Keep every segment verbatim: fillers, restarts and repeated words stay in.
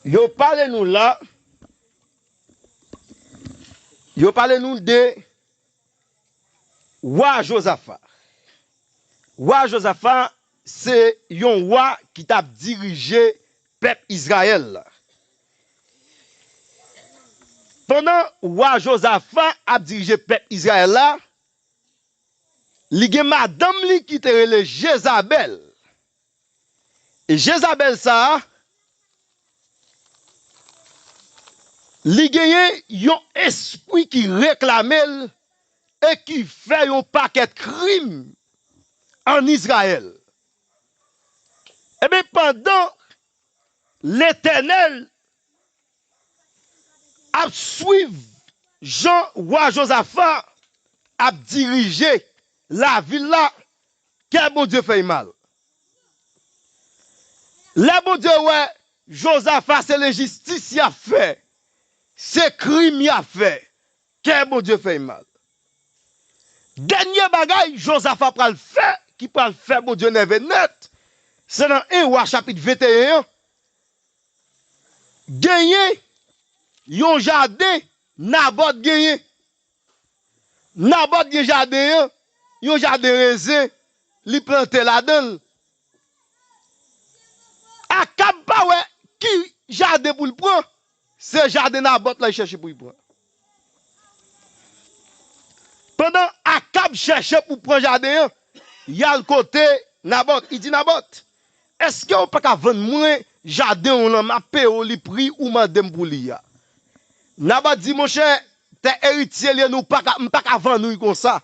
Yo pale nou la, yo pale nou de wa Jozafa. Wa Jozafa se yon wa ki t ap dirije pèp Izrayèl la. Pandan wa Jozafa ap dirije pèp Izrayèl la, li gen madanm li ki te rele Jezabèl. E Jezabèl sa a, li genyen yon espri ki reklame l e ki fè yon pakèt krim ann Izrayèl. Ebyen, pandan Letènèl ap swiv jan wa Jozafa ap dirije lavil la, kè Bondye fè l mal. Lè Bondye wè Jozafa se lenjistis y ap fè, se krim y ap fè, kè Bondye fè l mal. Dènye bagay Jozafa pral fè, ki pral fè Bondye nève nèt, se nan en Wa chapit venteyen an, genyen yon jaden Nabòt genyen. Nabòt gen jaden an, yon jaden rezen, li plante ladan l. Akab pa wè ki jaden pou l pran, se jaden Nabòt la l chèche pou l pran. Pandan Akab chèche pou pran jaden an, y al kote Nabòt. Li di Nabòt, èske w pa ka vann mwen jaden w lan, m ap peye w li pri ou mande m pou li a? Nabòt di, monchè, tè eritye li ye, nou pa ka, m pa ka vann ou l konsa.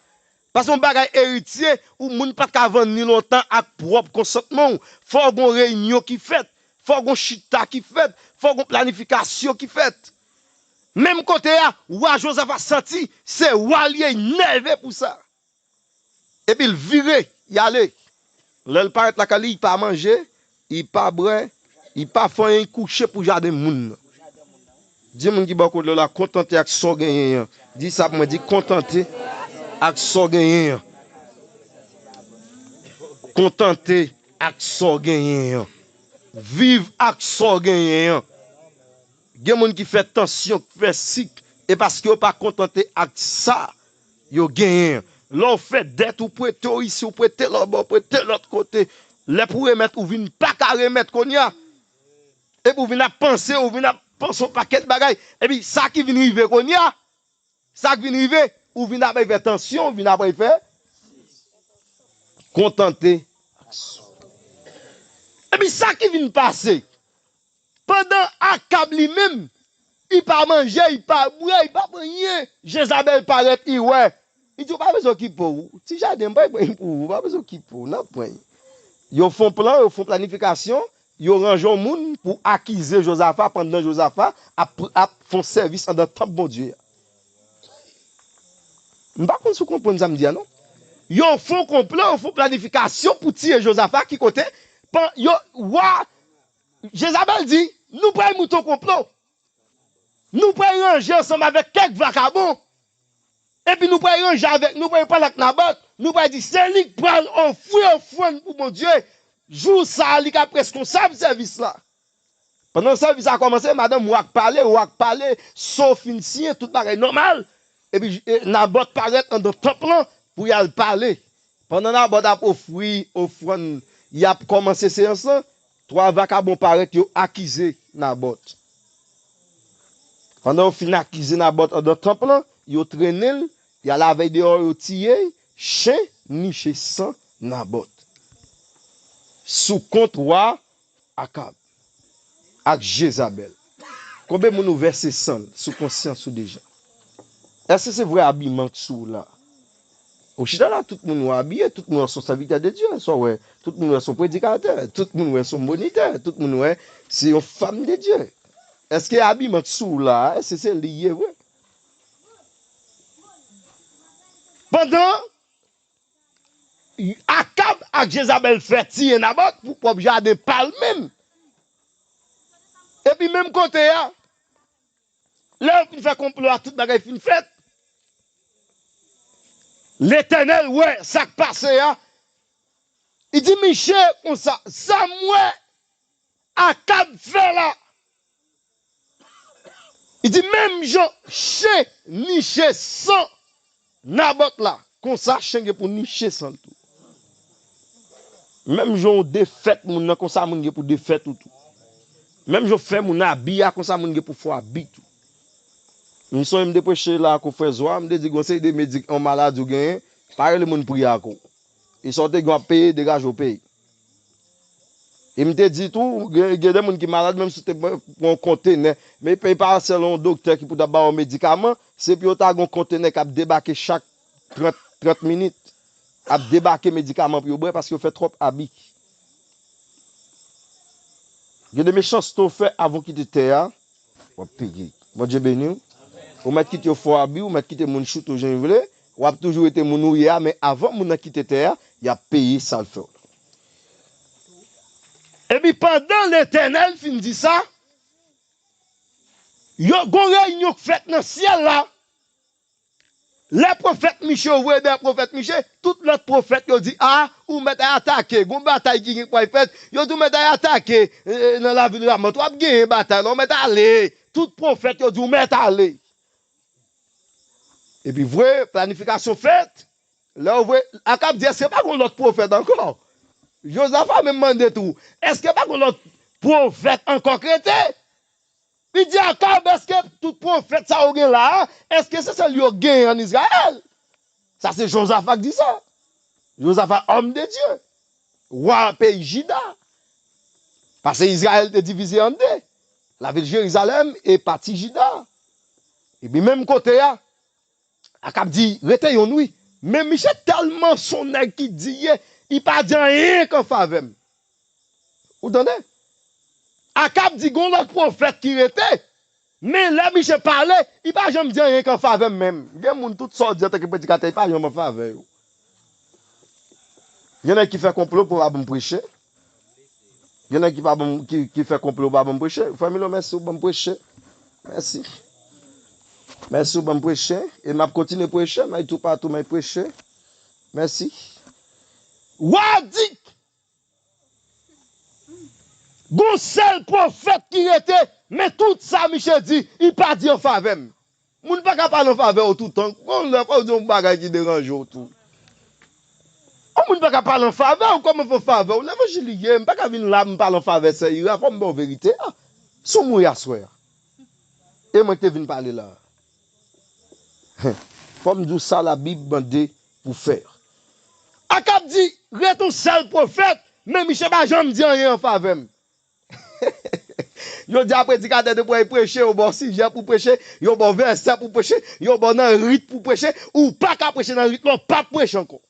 Paske yon bagay eritye, ou moun pa t ka vann ni lontan ak pwòp konsantman w. Fò gon reyinyon ki fèt, fò gon chita ki fèt, fò gon planifikasyon ki fèt. Menm kote a, wa Jozafa santi se wa l ye, l nève pou sa. Epi l vire, l ale. Lè l parèt lakay li, li pa manje, li pa bwè, li pa fè anyen, li kouche pou jaden moun nan. Di moun ki bò kote w la, kontante ak sa w genyen an. Di sa pou mwen, di kontante ak sa w genyen an. Kontante ak sa w genyen an. Viv ak sa w genyen an. Gen moun ki fè tansyon, ki fè sik, e paske yo pa kontante ak sa yo genyen. Lè w fè dèt, ou prete w isi, ou prete lòtbò, ou prete lòt kote. Lè pou remèt, ou vin pa ka remèt kounye a. Epi ou vin ap panse, ou vin ap panse yon pakèt bagay. Epi sa ki vin rive kounye a, sa k vin rive, ou vin apre fè tansyon, ou vin apre fè kontante. Epi sa ki vin pase, pandan Akab li menm, li pa manje, li pa bwè, li pa pran anyen, Jezabèl parèt, li wè. Li di, ou pa bezwen okipe w. Ti jaden m pa pran pou ou, ou pa bezwen okipe w, n ap pran. Yo fè yon plan, yo fè yon planifikasyon, yo ranje yon moun pou akize Jozafa pandan Jozafa ap, ap fè yon sèvis anndan tanp Bondye a. M pa konn si w konprann sa m di a, non. Yo fè yon konplo, yo fè yon planifikasyon pou tiye Jozafa, ki kote, pan, yo, wa, Jezabèl di, nou pral monte yon konplo. Nou pral ranje ansanm avèk kèk vakabon. Epi nou pral ranje avèk, nou pral pale ak Nabòt, nou pral di, se li k pral ofri ofrann pou Bondye. Jou sa a, li ka reskonsab sèvis la. Pandan sèvis la kòmanse, madanm wa k pale, wa k pale, so fin siyen, tout bagay nòmal. Epi, e, Nabòt parèt anndan tanp lan pou y al pale. Pandan Nabòt ap ofri ofrann, y ap kòmanse seyans lan, twa vakabon parèt, yo akize Nabòt. Pandan yo fin akize Nabòt anndan tanp lan, yo trennen l, y al avè l deyò, yo tiye l, chen niche san Nabòt. Sou kont wa Akab ak Jezabèl. Konbyen moun ou vèse san l sou konsyans ou deja? Èske se vrè abiman k sou w la? Ou chita la, tout moun wè abiye, tout moun wè se yon sèvitè de Dye, sa w wè, tout moun wè se yon predikatè, tout moun wè se yon monitè, tout moun wè se yon fanm de Dye. Èske abiman k sou w la, èske se li ye vre? Pandan Akab ak Jezabèl fè tiye Nabòt pou pwòp jaden pa l menm. Epi menm kote a, lè yo fin fè konplo a, tout bagay fin fèt, Letènèl wè sa k pase a. Li di, miche, konsa, sa m wè Akab fè la, Li di, menm jan chen niche san Nabòt la, konsa chen gen pou niche san l tou. Menm jan w defèt moun nan, konsa moun gen pou defèt ou tou. Menm jan w fè moun abi a, konsa moun gen pou fè w abi tou. M sonje m te preche la ak yon frè Zwa, m te di gon seri de medik, yon maladi w genyen, pa rele moun priye ak ou. E sa w te gen w ap peye, degaje w peye. E m te di tou, gen, gen de moun ki malad, menm si w te pran yon kontenè, men e pa sèl yon doktè ki pou ta ba w medikaman, se pou yo ta gen yon kontenè k ap debake chak trant, trant minit, ap debake medikaman pou yo bwè, paske yo fè twòp abi. Gen de mechanste w fè avan w kite tè a, w ap peye. Bondye beni w. Ou mèt kite yo fè w abi, ou mèt kite moun choute w jan yo vle, w ap toujou rete moun ou ye a, men avan moun nan kite tè a, y ap peye sa l fè w la. Epi pandan Letènèl fin di sa, yo gon reyinyon k fèt nan syèl la. Lè pwofèt Miche, yo voye dèyè pwofèt Miche, tout lòt pwofèt yo di, a, ou mèt al atake, gon batay ki gen pral fèt, yo di ou mèt al atake, e, nan lavil Ramòt, w ap genyen batay la, ou mèt ale. Tout pwofèt yo di ou mèt ale. Epi vre, planifikasyon fèt, lè yo voye, Akab di, èske pa gon lòt pwofèt ankò? Jozafa menm mande tou, èske pa gon lòt pwofèt ankò k rete? Li di Akab, èske tout pwofèt sa yo gen la a, èske se sèl yo genyen ann Izrayèl? Sa se Jozafa k di sa. Jozafa, òm de Dye, wa peyi Jida. Paske Izrayèl te divize an de, lavil Jerizalèm e pati Jida. Epi menm kote a, Akab di, rete yonn wi. Men Miche tèlman se yon nèg ki di ye, li pa di anyen k an favè m. Ou tande? Akab di gon lòt pwofèt ki rete, men lè Miche pale, li pa janm di anyen k an favè m menm. Gen moun, tout sa w di antanke predikatè, li pa janm an favè yo. Gen nèg ki fè konplo pou pa ban m preche. Gen nèg ki pa ban m, ki, ki fè konplo pa ban m preche. Frè Milo, mèsi ou ban m preche. Mèsi. Mèsi ou ban m preche. E m ap kontinye preche. M ay toupatou, m ay preche. Mèsi. Wa di, gon sèl pwofèt ki rete, men tout sa Miche di, li pa di an favè m. Moun pa ka pale an favè w toutan. Gon lè fò w di yon bagay ki deranje w tou. Yon moun pa ka pale an favè w, kòman fè an favè w? Levanjil li ye, m pa ka vin la, m pale an favè sè Ira, fò m ba w verite a. Si w mouri aswè a. E mwen ki te vin pale la. Fò m di w sa Labib mande pou fè. Akab di, ret yon sèl pwofèt, men Miche pa janm di anyen an favè m. Yo di a predikatè te pou al preche, yo ba w sijè pou preche, yo ba w vèsè pou preche, yo ba w nan rit pou preche, ou pa ka preche nan rit la, w p ap preche ankò.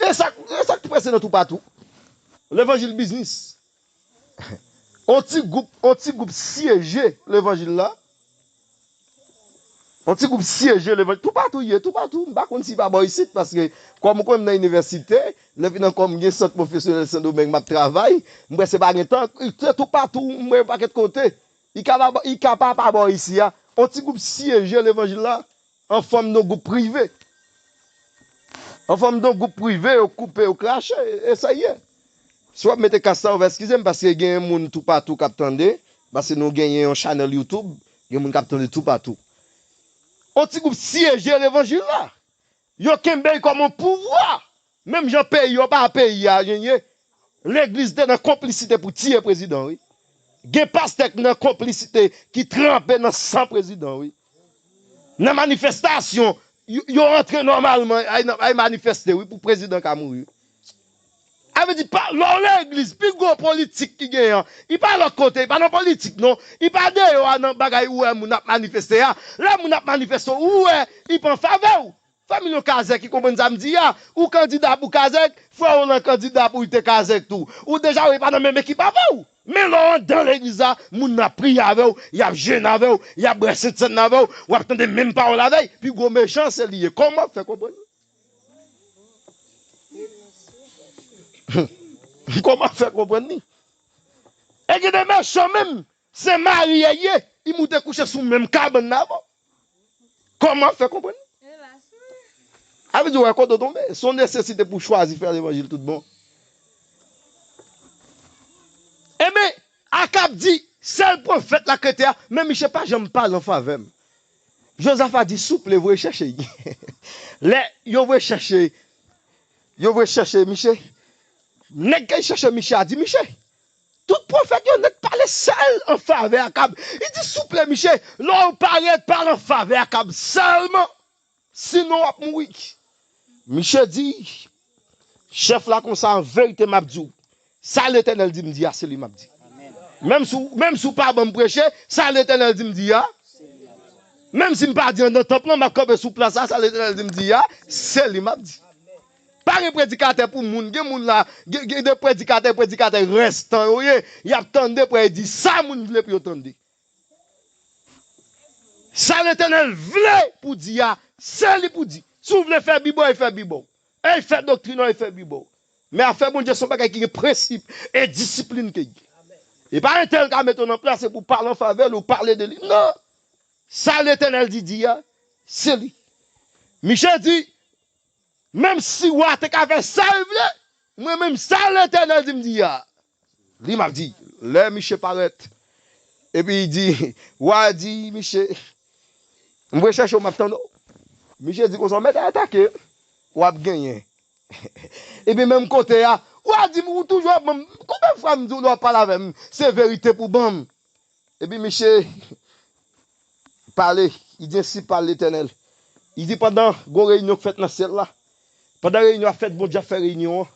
E sa, e sa k prese nan toupatou. Levanjil biznis. On ti gwoup, on ti gwoup syeje levanjil la. On ti gwoup syeje levanjil. Toupatou ye, toupatou. M pa konn si pa bò isit, paske kòm ou konn nan inivèsite, lè fin ankò m gen sant pwofesyonèl Sendomeng m ap travay, m wè se pa gen tan, se toupatou, m wè yon pakèt kote. I ka pa, i ka pa pa bò isi a. On ti gwoup syeje levanjil la. An fòm de gwoup prive. An fòm de gwoup prive, yo koupe, yo krache, e sa ye. Si w ap mete kas la, ou va eskize m, paske gen moun toupatou k ap tande, paske nou genyen yon chanèl YouTube, gen moun k ap tande toupatou. On ti gwoup syeje levanjil la. Yo kenbe l kòm yon pouvwa. Menm jan peyi yo pa peyi a, jan ye. Legliz te nan konplisite pou tiye prezidan, wi. Gen pastè ki nan konplisite, ki tranpe nan san prezidan, wi. Nan manifestasyon, yo, yo antre nòmalman, ay, nan, ay manifeste, wi, pou prezidan ka mouri. A vle di, pa, lè w legliz, pi gwo politik ki genyen an, li pa lòt kote, li pa nan politik, non. Li pa deyò a nan bagay ou wè moun ap manifeste a. Lè moun ap manifeste, ou wè, li pa an favè w. Fanmi nou kazèk ki konprann sa m di a, ou kandida pou kazèk, frè w lan kandida pou li te kazèk tou. Ou deja wè pa nan menm ekip avè w. Men lè w anndan legliz la, moun nan ap priye avè w, y ap jene avè w, y ap bwè sentsèn avè w, w ap tande menm pawòl avè l, pi gwo mechan se li ye. Kòman w ap fè konprann li? Kòman w ap fè konprann li? E gen de mechan menm, se mari yo ye, li moute kouche sou menm kabann nan avè w. Kòman w ap fè konprann li? Elas, wi. A vle di, w wè kote w tonbe. Se yon nesesite pou w chwazi fè levanjil tout bon. Akab di, sèl pwofèt la k rete a, men misye pa janm pale an favè m. Jozafa di, souple, voye chèche l. Lè yo voye chèche, yo voye chèche misye, nèg k al chèche misye a di misye, tout pwofèt yo nèt pale sèl an favè Akab. Li di, souple, misye, lè w parèt, pale an favè Akab sèlman. Sinon, w ap mouri. Misye di, chèf la konsa, an verite, m ap di w, sa Letènèl di m di a, se li m ap di. Menm si w, menm si w pa ban m preche, sa Letènèl di m di a, menm si m pa di anndan tanp lan, m ap kanpe sou plas la, sa Letènèl di m di a, se li m ap di. Pa gen predikatè pou moun, gen moun la, gen, gen de predikatè, predikatè restan yo ye, y ap tande pou y di sa moun vle pou yo tande. Sa Letènèl vle pou di a, se li pou di. Si w vle fè bibò, e fè bibò. E fè doktrin an, e fè bibò. Men afè Bondye se yon bagay ki gen prensip e disiplin ke l ye. E pa entèl ka mete w nan plas, se pou pale an favè l ou pale de li. Non! Sa Letènèl di, di a, se li. Miche di, menm si wa te ka fè sa l vle, mwen menm sa Letènèl di m di a, li m ap di. Lè miche parèt, epi li di, wa di miche, m vle chèche w, m ap tann ou. Miche di konsa, w mèt atake, w ap genyen. Epi menm kote a, wa di m, ou toujou ap ban m, konbyen fwa m di w lè w ap pale avè m, se verite pou ban m. Epi miche pale, li di, ensi pale Letènèl. Li di, pandan gwo reyinyon k fèt nan syèl la, pandan reyinyon ap fèt, Bondye ap fè reyinyon an.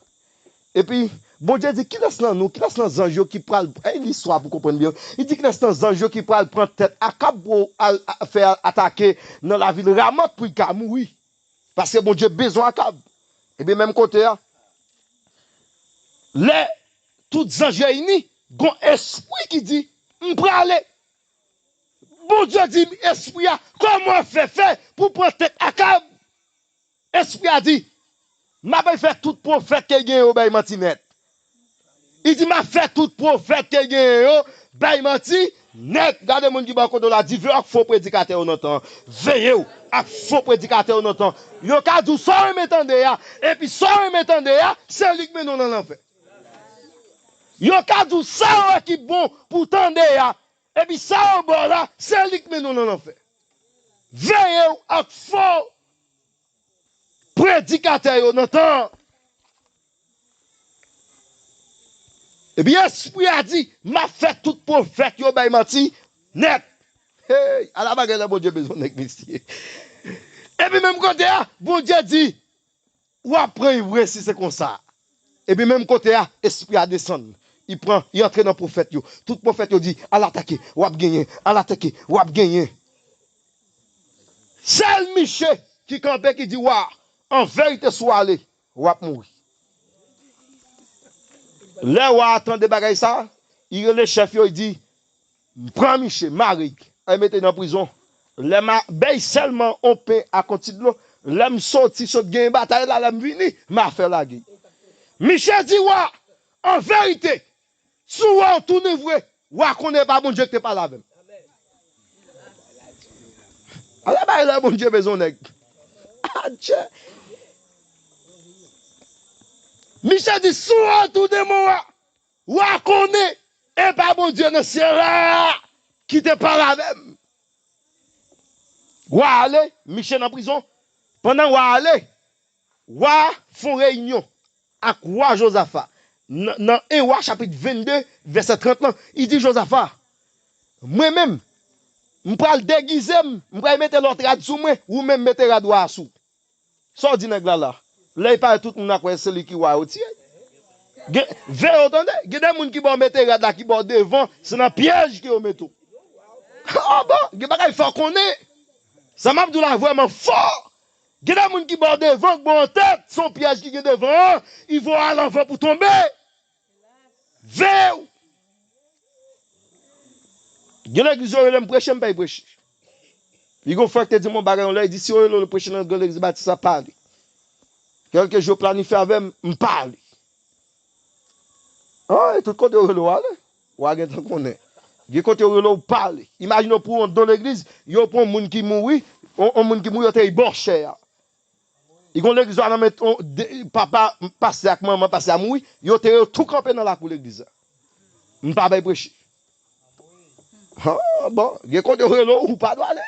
Epi, Bondye di, kilès nan nou, kilès nan zanj yo ki pral, e listwa pou konprann byen, li di, kilès nan zanj yo ki pral pran tèt Akab pou al a- fè atake nan lavil Ramòt pou l ka mouri? Paske Bondye bezwen Akab. Epi menm kote a, lè tout zanj reyini, gon espri ki di, m prale. Bondye di espri a, kòman w ap fè fè pou pran tèt Akab? Espri a di, m ap fè tout pwofèt ke l genyen yo bay manti nèt. Li di, m ap fè tout pwofèt ke l genyen yo bay manti nèt. Gade moun ki bò kote w la, di, veye ak fo predikatè yo nan tan an. Veye w ak fo predikatè yo nan tan. Yo ka di w sa w renmen tande a, epi sa w renmen tande a, se li k mennen w nan lanfè. Yo ka di w sa w wè ki bon pou w tande a, epi sa yo ba w la, se li k mennen w nan lanfè. Veye w ak fo predikatè yo nan tan an. Epi espri a di, m ap fè tout pwofèt yo bay manti nèt. Hey, ala bagay la Bondye bezwen nèg mesye. Epi menm kote a, Bondye di, w ap pran li vre si se konsa. Epi menm kote a, espri a desann. Li pran, li antre nan pwofèt yo. Tout pwofèt yo di, al atake, w ap genyen, al atake, w ap genyen. Sèl miche ki kanpe ki di, wa, an verite si w ale, w ap mouri. Lè wa a tande bagay sa, li rele chèf yo, li di, m pran miche, mare l, e mete l nan prizon. Lè m a bay sèlman on pen ak on ti dlo, lè m soti, sot genyen batay la, lè m vini, m a fè lage. Miche di wa, an verite, si w wè w tounen vre, wa konnen e pa Bondye ki te pale avè m. Ala bay lè Bondye bezwen nèg. Adje. Miche di, si w wè w tounen mò a, wa konnen e pa Bondye nan syèl la ki te pale avè m. Wa ale, Miche nan prizon. Pandan wa ale, wa fè on reyinyon ak wa Jozafa. Nan, nan en Wa chapit vennde, vèsè trant lan, li di Jozafa, mwen menm, m pral degize m, m pral mete lòt rad sou mwen, ou menm mete rad wa a sou w. Sa w di nèg la la? Lè li parèt tout moun ap wè se li ki wa yo tiye. Gen, veye w tande, gen de moun ki ba w mete rad la ki ba w devan, se nan pyèj ke yo mete w. Ah bon, gen bagay fò konnen. Sa m ap di w la vrèman fò. Gen de moun ki ba w devan, ki ba w an tèt, se yon pyèj ki gen devan an, li voye w al anvan pou tonbe. Veye w. Gen legliz yo rele m preche, m pa preche. Li gon frè ki te di m yon bagay yon lè, li di, si yo rele w preche nan gran legliz batis la, pa ale. Kèlke jou yo planifye avè m, m pa ale. An, e tout kote yo rele w ale, w a gentan konnen. Gen kote yo rele w pa ale. Imajine w pou w yon don legliz, yo pran yon moun ki mouri, yon, yon moun ki mouri, yo te bòchè a. Li gon legliz yo nan men, on, de, papa pastè ak manman pastè a mouri, yo te yo tou kanpe nan lakou legliz la. M pa bay preche. Ha, bon, gen kote yo rele w, ou pa dwe ale.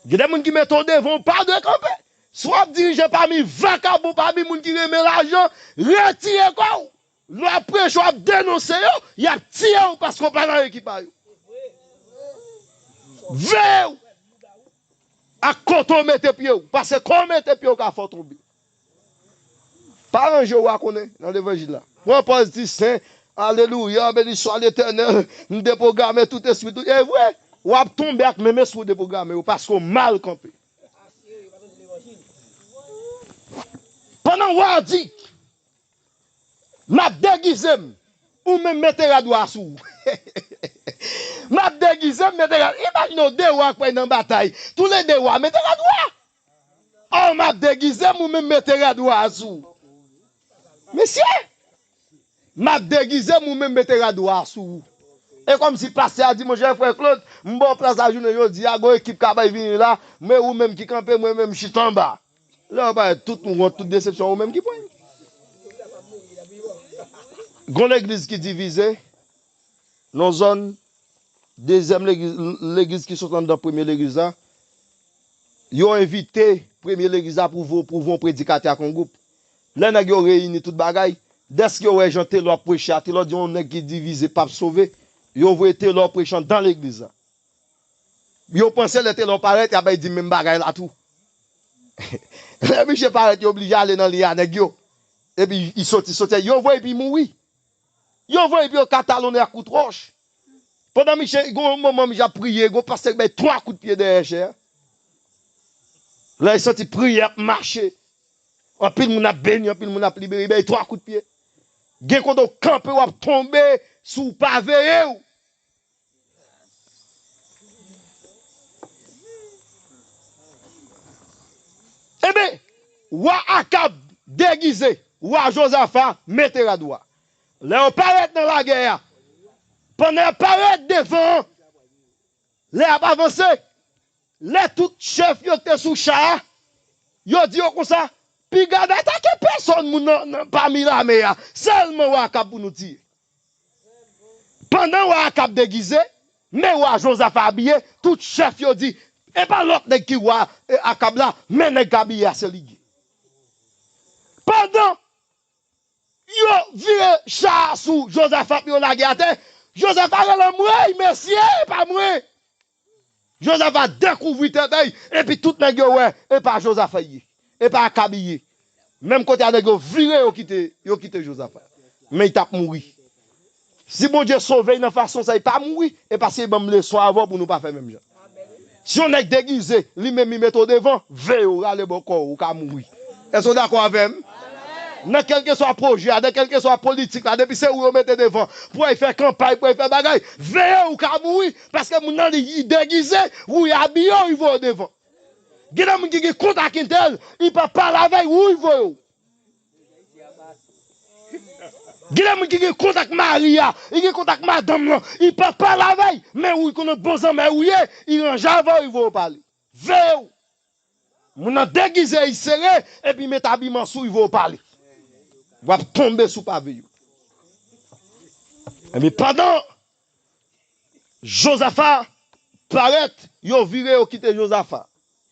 Gen de moun ki mete w devan, ou pa dwe kanpe. Si w ap dirije pami vakabon, pami moun ki renmen lajan, retire kò w. Lè w ap preche, w ap denonse yo, y ap tiye w paske w pa nan ekip a yo. Veye w ak kote w mete pye w, paske kote w mete pye w ka fè w tonbe. Pa ranje w a konnen nan levanjil la. Pran pòz di sen, alelouya, beni swa Letènèl, m deprograme tout espri, tout, e vre, w ap tonbe ak menm espri w deprograme yo, paske w mal kanpe. Pandan w a di, m ap degize m, ou menm mete rad wa sou ou. M ap degize m, mete rad. Imajine w de wa k pral nan batay. Toulede wa mete rad wa. Oh, m ap degize m, ou menm mete rad wa sou ou. Mesye, m ap degize m, ou menm mete rad wa sou ou. E kòmsi pastè a di, monchè frè Claude, m ba w plas la jounen jodi a, gon ekip ka bay vini la, men ou menm ki kanpe, mwen menm m chita anba. Lè yo parèt, tout wont, tout desepsyon, ou menm ki pran yo. Gon legliz ki divize, nan zòn, dezyèm legliz, legliz ki sot anndan premye legliz la, yo envite premye legliz la pou vo-, pou voye yon predikatè ak yon gwoup. Lè nèg yo reyini tout bagay, dèske yo wè jan Telò ap preche a, Telò di yon nèg ki divize p ap sove, yo voye Telò preche anndan legliz la. Yo panse lè Telò parèt, y ap bay di menm bagay la tou. Lè misye parèt, yo oblije ale nan liy a nèg yo. Epi, li soti, soti, yo voye epi mouri. Yo voye epi yo katalonnen ak kout wòch. Pandan misye, gon moman misye ap priye, gon pastè ki bay twa kout pye dèyè chè a. Lè li santi priyè ap mache, anpil moun ap beni, anpil moun ap libere, li bay twa kout pye. Gen kote w kanpe, w ap tonbe, si w pa veye w. Ebyen, wa Akab degize, wa Jozafa mete rad wa. Lè yo parèt nan lagè a, pandan y ap parèt devan an, lè y ap avanse, lè tout chèf yo ki te sou cha a, yo di yo konsa, piga n atake pèsòn moun nan, nan, pami lame a, sèlman wa Akab pou nou tiye. Pandan wa Akab degize, men wa Jozafa abiye, tout chèf yo di, e pa lòt nèg ki wa, e, Akab la, men nèg k abiye a se li ye. Pandan yo vire cha a sou Jozafa pou yo lage atè, Jozafa rele, mwen, mesye, e pa mwen. Jozafa dekouvri tèt li, epi tout nèg yo wè, e pa Jozafa ye, e pa Akab ye. Menm kote a nèg yo vire, yo kite, yo kite Jozafa. Men li t ap mouri. Si Bondye sove l nan fason sa, li pa mouri, e paske li ban m leson avan pou nou pa fè menm jan. Si yon nèg degize, li menm li mete w devan, veye w, rale bò kò w, ou ka mouri. Èske w dakò avè m? Nan kèlkeswa pwojè a, nan kèlkeswa politik la, depi se ou yo mete devan, pou al fè kanpay, pou al fè bagay, veye w ka mouri, paske moun nan li, li degize, ou y abiye w, li voye w devan. Gen de moun ki gen kont ak entèl, li pa pale avè l, ou l voye w. Gen de moun ki gen kont ak mari a, li gen kont ak madanm lan, li pa pale avè l, men ou l konnen bon zanmi ou ye, li ranje avè w, li voye w pale. Veye w. Moun nan degize, li sere, epi met abiman sou, li voye w pale. W ap tonbe si w pa veye w. Epi pandan Jozafa parèt, yo vire, yo kite Jozafa.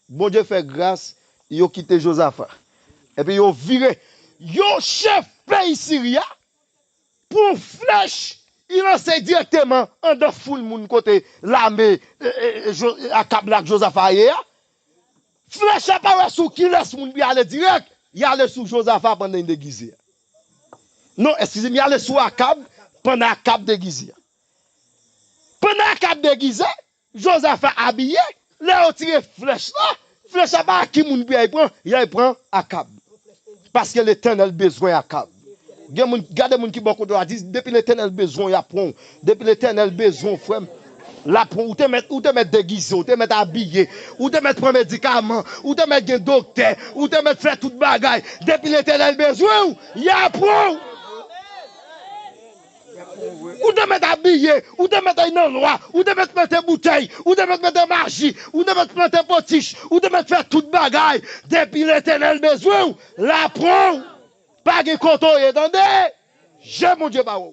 Bondye fè gras, yo kite Jozafa. Epi yo vire, yon chèf peyi Siri a, pran yon flèch, li lanse dirèkteman anndan foul moun kote lame, e, e, e, Jo-, Akab la ak Jozafa ye a. Flèch la pa wè sou kilès moun pou y ale dirèk, y ale sou Jozafa pandan l degize a. Non, eskize m, y ale sou Akab pandan Akab degize a. Pandan Akab degize, Jozafa abiye, lè yo tire flèch la, flèch la pa ki moun pou y al pran, y al pran Akab. Paske Letènèl bezwen Akab. Gen moun, gade moun ki bò kote w la, di, depi Letènèl bezwen w, y ap pran w. Depi Letènèl bezwen w, frè m, l ap pran w. Ou te mèt, ou te mèt degize, ou te mèt abiye, ou te mèt pran medikaman, ou te mèt gen doktè, ou te mèt fè tout bagay. Depi Letènèl bezwen w, y ap pran w. Ou te mèt abiye, ou te mèt al nan lwa, ou te mèt mete boutèy, ou te mèt mete maji, ou te mèt plante potich, ou te mèt fè tout bagay. Depi Letènèl bezwen w, l ap pran w. Pa gen kote w ye, tande. Je Bondye ba w.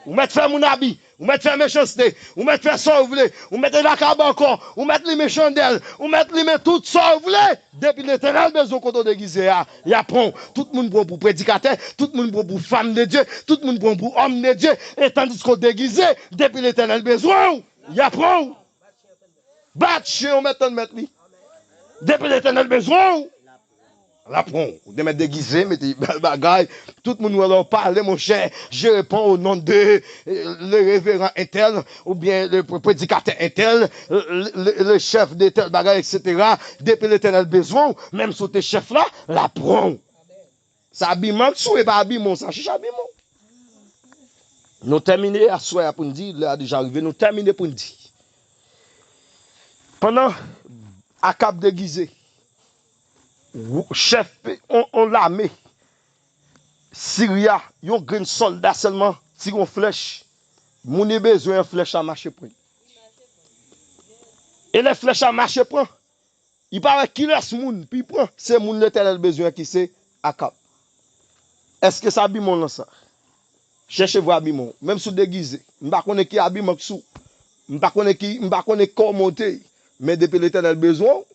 Ou mèt fè moun abi, Ou mèt fè mechanste, ou mèt fè sa w vle, ou mèt lakab ankò, ou mèt limen chandèl, ou mèt limen tout sa w vle. Depi Letènèl bezwen kote w degize a, y ap pran w. Tout moun pran w pou predikatè, tout moun pran w pou fanm de Dye, tout moun pran w pou òm de Dye. E tandiske w degize, depi Letènèl bezwen w, y ap pran w. Bat chen, ou mèt tann mèt li. Depi Letènèl bezwen w, l ap pran w. Ou te mèt degize, mete bèl bagay. Tout moun wè lè w pale, monchè. Je réponds au nom de, euh, le révérend entèl, oubyen le prédicateur entèl, le, le, le chef de tèl bagay, et cetera. Depi Letènèl bezwen w, menm si w te chèf la, l ap pran w. Sa abiman k sou, e pa abiman w sa, chèche abiman w. Nou tèmine aswè a pou n di, lè a deja rive, nou tèmine pou n di. Pandan Akab degize, chèf yon, yon lame Siri a, yon grenn sòlda sèlman tire yon flèch. Moun li bezwen an, flèch la mache pran. E lè flèch la mache pran, li pa wè kilès moun pou l pran, se moun Letènèl bezwen an ki se Akab. Èske se abiman w lan sa? Chèche vre abiman w. Menm si w degize, m pa konnen ki abiman k sou w. M pa konnen ki, m pa konnen kòman w te ye. Men depi Letènèl bezwen w,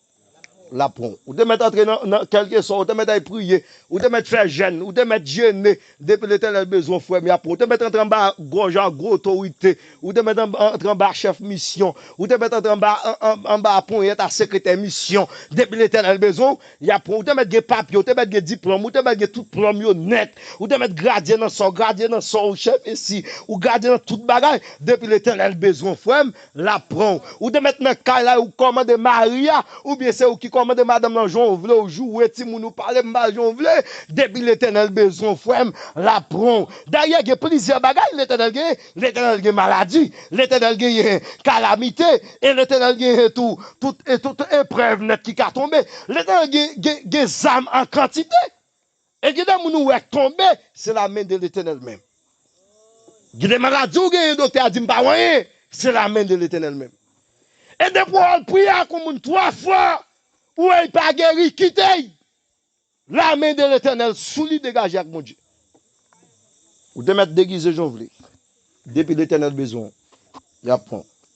l ap pran w. Ou te mèt antre nan, nan kèlkeswa, ou te mèt al priye, ou te mèt fè jèn, ou te mèt jene. Depi Letènèl bezwen w, frè m, y ap pran w. Ou te mèt antre anba gòj a gwo otorite, ou te mèt anba, antre anba chèf misyon, ou te mèt antre anba, an, an, anba ponyèt a sekretè misyon. Depi Letènèl bezwen w, y ap pran w. Ou te mèt gen papye, ou te mèt gen diplòm, ou te mèt gen tout plòm yo nèt. Ou te mèt gradye nan sa w, gradye nan sa w, chèf isi, ou gradye nan tout bagay. Depi Letènèl bezwen w, frè m, l ap pran w. Ou te mèt nan kay la, ou kòmande mari a, oubyen se ou ki kòmande madanm lan jan w vle, ou joure timoun, ou pale mal jan w vle. Depi Letènèl bezwen w, frè m, l ap pran w. Dayè, gen plizyè bagay Letènèl gen. Letènèl gen maladi, Letènèl genyen kalamite, e Letènèl genyen tou, tout, e tout eprèv nèt ki ka tonbe. Letènèl gen, gen, gen zam an kantite. E gen de moun ou wè k tonbe, se la men de Letènèl menm. Gen de maladi ou genyen, doktè a di m pa wè anyen, se la men de Letènèl menm. E depi w al priye ak yon moun twa fwa, ou wè l pa geri, kite l. La men de Letènèl sou li, degaje ak Bondye. Ou te mèt degize jan w vle. Depi Letènèl bezwen w, y ap pran w.